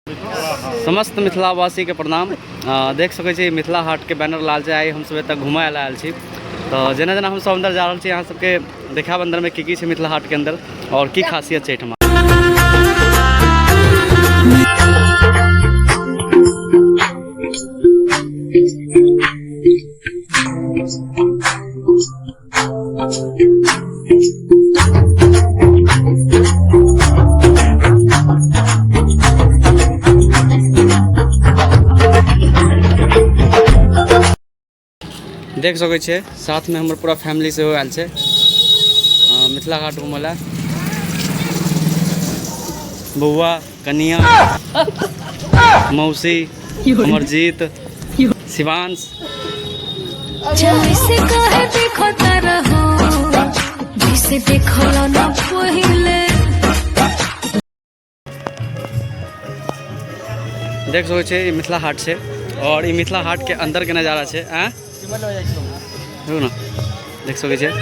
समस्त मिथिलावासीके प्रणाम। देख सकै छी मिथिला हाटके बैनर लाल छै। आइ हमसब एतऽ घुमय आयल छी, तऽ जेना जेना हमसब अन्दर जा रहल छी, अहाँ सबके देखायब अन्दरमे की की छै मिथिला हाटके अन्दर आओर की खासियत छै एहिठमा। देख सकै छियै, साथमे हमर पूरा फैमिली सेहो आयल छै मिथिला हाट घूमय लए। बौआ, कनिया, मौसी, हमर जीत, शिवांश। जैसे कहे देखो रहो, जैसे देखो ना पहिले। देख सकै छियै, ई मिथिला हाट छै और ई मिथिला हाट के अंदर के नजारा छै। आँ रुकू ना, देख सकै छियै,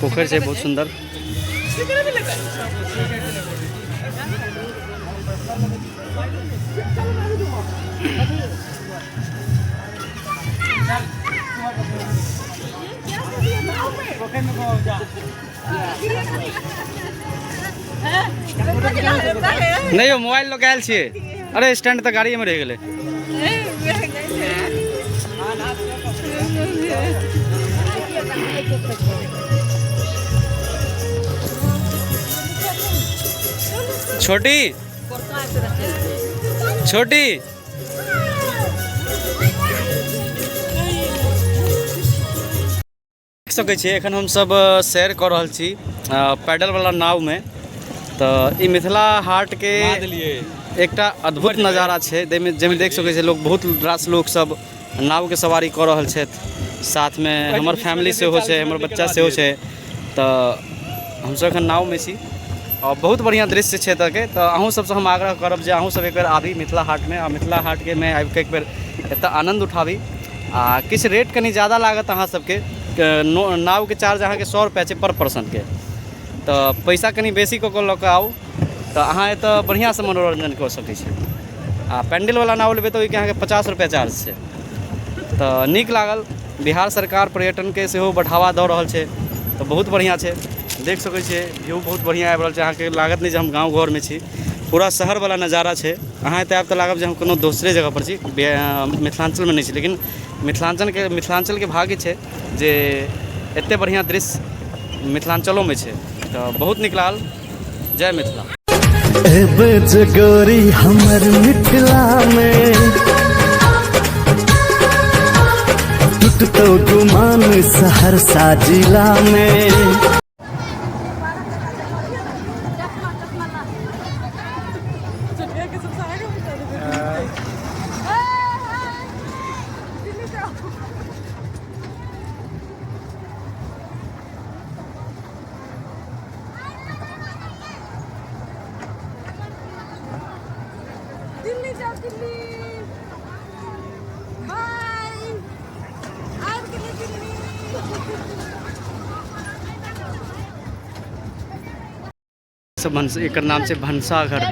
पोखरि छै बहुत सुन्दर। नहि यौ, मोबाइल लऽ कऽ आयल छियै। अरे, स्टैंड तऽ गाड़िएमे रहि गेलै। छोटी छोटी, देख सकै छियै, एखन हमसब सैर कऽ रहल छी पैडल वाला नावमे। तऽ ई मिथिला हाटके एकटा अद्भुत नजारा छै, जाहिमे देख सकै छियै, लोक, बहुत रास लोकसब नावके सवारी कऽ रहल छथि। साथमे हमर फैमिली सेहो छै, हमर बच्चा सेहो छै। तऽ हमसब एखन नावमे छी आओर बहुत बढ़िआँ दृश्य छै एतऽके। तऽ अहूँ सबसँ हम आग्रह करब जे अहूँ सब एकबेर आबी मिथिला हाटमे आ मिथिला हाटके मे आबिकऽ एकबेर एतऽ आनन्द उठाबी। आ किछु रेट कनि जादा लागत अहाँ सबके। नावके चार्ज अहाँके 100 रुपैआ छै पर पर्सनके। तऽ पैसा कनि बेसी कऽ कऽ लऽ कऽ आउ, तऽ अहाँ एतऽ बढ़िआँसँ मनोरञ्जन कऽ सकै छी। आ पेंडलवला नाव लेबै तऽ ओहिके अहाँके 50 रुपैआ चार्ज छै। तऽ नीक लागल, बिहार सरकार पर्यटनके सेहो बढ़ावा दऽ रहल छै, तऽ बहुत बढ़िआँ छै। देख सकै छियै, व्यू बहुत बढ़िआँ आबि रहल छै। अहाँके लागत नहि जे हम गाँव घरमे छी, पूरा शहरवला नजारा छै। अहाँ एतऽ आयब तऽ लागत जे हम कोनो दोसरे जगहपर छी, मिथिलाञ्चलमे नहि छी। लेकिन मिथिलाञ्चलके भाग्य छै जे एतेक बढ़िआँ दृश्य मिथिलाञ्चलोमे छै। तऽ बहुत नीक लागल। जय मिथिला। एबे जे गोरी हमर मिथिला में, टूटतो गुमान सहरसा जिला में। दिल्ली जाओ, दिल्ली। बाय, आबि गेलियै दिल्ली। सब भनस, एकर नाम छै भनसाघर।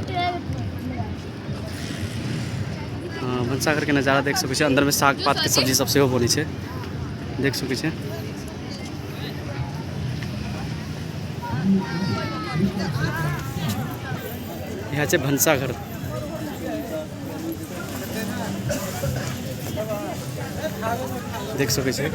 हँ, भनसाघरके नजारा देख सकै छी। अन्दरमे साग पातके सब्जी सब सेहो बनै छै, देख सकै छी। इएह छै भनसाघर। देख सकै छी।